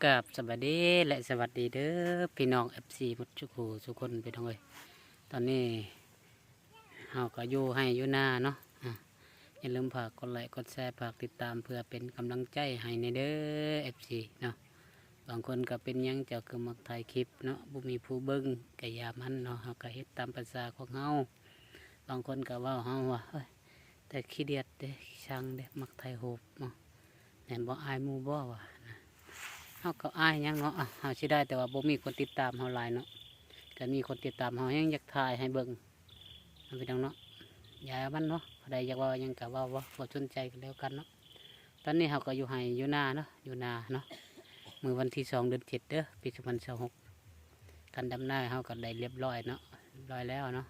ກາບສະບາຍດີ ແລະ ສະຫວັດດີເດີ ພີ່ນ້ອງ ເອັຟຊີ ໝົດທຸກຜູ້ທຸກຄົນ ພີ່ນ້ອງເອີຍ. ຕອນນີ້ເຮົາກໍຢູ່ໄຮ່ຢູ່ນາເນາະ. ອາ ຢ່າລືມຝາກກົດໄລກ໌ ກົດແຊ ຝາກຕິດຕາມ ເພື່ອເປັນກຳລັງໃຈໃຫ້ແດ່ເດີ ເອັຟຊີ ເນາະ. ບາງຄົນກໍເປັນຫຍັງເຈົ້າຄືມັກຖ່າຍຄລິບເນາະ ບໍ່ມີຜູ້ເບິ່ງ ກໍຢ່າມັນເນາະ ເຮົາກໍເຮັດຕາມພາສາຂອງເຮົາ. ບາງຄົນກໍເວົ້າເຮົາວ່າ ໂອ້ຍ ແຕ່ຂີ້ດຽດເດ້ ຊ່າງເດ້ ມັກຖ່າຍຮູບເນາະ ແມ່ນບໍ່ ອາຍໝູ່ບໍ່ ວ່ານະ. ເຮົາກໍອາຍຫຍັງເນາະ ເຮົາຊິໄດ້ແຕ່ວ່າບໍ່ມີຄົນຕິດຕາມເຮົາຫຼາຍເນາະ. ກໍມີຄົນຕິດຕາມເຮົາແຮງ ຢາກຖ່າຍໃຫ້ເບິ່ງ ເນາະ ພີ່ນ້ອງເນາະ. ຢ່າມັນເນາະ ຜູ້ໃດຢາກເວົ້າຫຍັງກໍເວົ້າ ບໍ່ ບໍ່ສົນໃຈກໍແລ້ວກັນເນາະ. ຕອນນີ້ເຮົາກໍຢູ່ໄຮ່ຢູ່ນາເນາະ ຢູ່ນາເນາະ. ມື້ວັນທີສອງ ເດືອນເຈັດເດີ ປີສອງພັນຊາວຫົກ ການດຳນາເຮົາກໍໄດ້ລຽບລ້ອຍເນາະ ລຽບລ້ອຍແລ້ວເນາະ.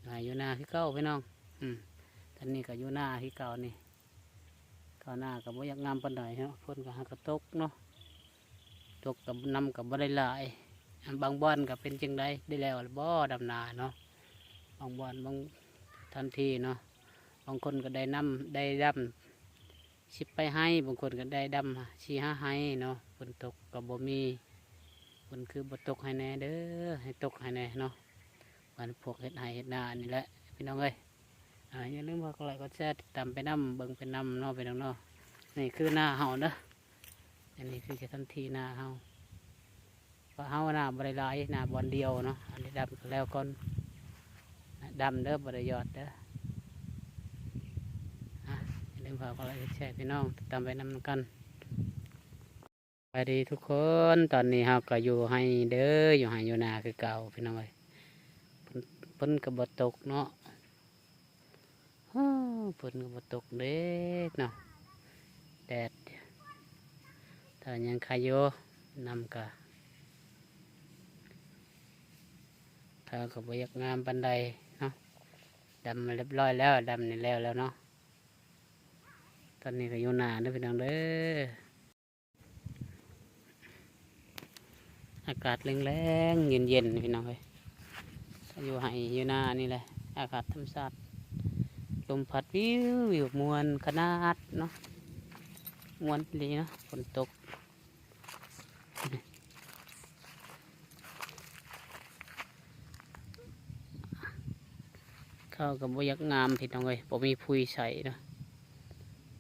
ຢູ່ໄຮ່ຢູ່ນາຄືເກົ່າ ພີ່ນ້ອງ. ອືມ ຕອນນີ້ກໍຢູ່ນາຄືເກົ່ານີ້. ເຂົ້ານາກໍບໍ່ຢາກງາມປານໃດເນາະ ຝົນກໍຫາກໍຕົກເນາະ ຕົກກໍ ນ້ຳກໍບໍ່ໄດ້ຫຼາຍ. ບາງບ່ອນກໍເປັນຈັ່ງໃດ ໄດ້ແລ້ວບໍ່ດຳນາເນາະ ບາງບ່ອນ ບາງ ທັນທີເນາະ. ບາງຄົນກໍໄດ້ນຳ ໄດ້ດຳສິບປາຍໄຮ່ ບາງຄົນກໍໄດ້ດຳສີ່ຫ້າໄຮ່ເນາະ. ຝົນຕົກກໍບໍ່ມີ ຝົນຄືບໍ່ຕົກໃຫ້ແດ່ເດີ ໃຫ້ຕົກໃຫ້ແດ່ເນາະ. ບ້ານພວກເຮັດໄຮ່ເຮັດນານີ້ແຫຼະ ພີ່ນ້ອງເອີຍ. ອາ ຢ່າລືມຝາກກົດໄລກ໌ ກົດແຊ ຕິດຕາມໄປນຳ ເບິ່ງໄປນຳເນາະ ພີ່ນ້ອງເນາະ. ນີ້ຄືນາເຮົາເດີ ອັນນີ້ຄືສະຖານທີ່ນາເຮົາ. ເພາະເຮົານາບໍ່ໄດ້ຫຼາຍ ນາບ່ອນດຽວເນາະ. ອັນນີ້ດຳກໍແລ້ວກ່ອນ ດຳເດີ ບໍ່ໄດ້ຢອດເດີ. ອາ ຢ່າລືມຝາກກົດໄລກ໌ ກົດແຊ ພີ່ນ້ອງ ຕິດຕາມໄປນຳກັນ. ສະບາຍດີທຸກຄົນ ຕອນນີ້ເຮົາກໍຢູ່ໄຮ່ເດີ ຢູ່ໄຮ່ຢູ່ນາຄືເກົ່າ ພີ່ນ້ອງເອີຍ. ຝົນ ຝົນກໍບໍ່ຕົກເນາະ ໂອ້ ຝົນກໍບໍ່ຕົກເດ້ເນາະ ແດດ ແຕ່ຍັງໄຄຢູ່. ນ້ຳກໍ ເຂົາກໍບໍ່ຢາກງາມປານໃດເນາະ ດຳມາລຽບລ້ອຍແລ້ວ ດຳນີ້ແລ້ວແລ້ວເນາະ. ຕອນນີ້ກໍຢູ່ນາເດີ ພີ່ນ້ອງເດີ. ອາກາດແລງໆ ເຢັນໆ ພີ່ນ້ອງເອີຍ ຢູ່ໄຮ່ຢູ່ນານີ້ແຫຼະ ອາກາດທຳມະຊາດ ລົມພັດວິວໆ ມ່ວນຂະໜາດເນາະ ມ່ວນອີ່ຫຼີເນາະ ຝົນຕົກ. ເຂົາກໍບໍ່ຢາກງາມ ພີ່ນ້ອງເອີຍ ບໍ່ມີປຸ໋ຍໃສ່ເນາະ.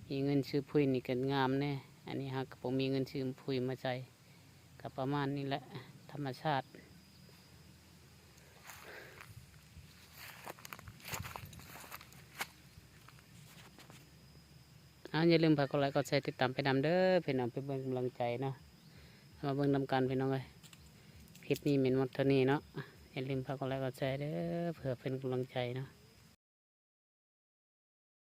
ມີເງິນຊື້ປຸ໋ຍນີ້ກໍງາມແດ່ ອັນນີ້ຫາກໍບໍ່ມີເງິນຊື້ປຸ໋ຍມາໃສ່ ກໍປະມານນີ້ແຫຼະ ທຳມະຊາດ. ອາ ຢ່າລືມຝາກກົດໄລກ໌ ກົດແຊ ຕິດຕາມໄປນຳເດີ ພີ່ນ້ອງ ເປັນກຳລັງໃຈເນາະ. ເຮົາມາເບິ່ງນຳກັນ ພີ່ນ້ອງເອີຍ. ຄລິບນີ້ແມ່ນໝົດເທົ່ານີ້ເນາະ ຢ່າລືມຝາກກົດໄລກ໌ ກົດແຊເດີ ເພື່ອເປັນກຳລັງໃຈເນາະ.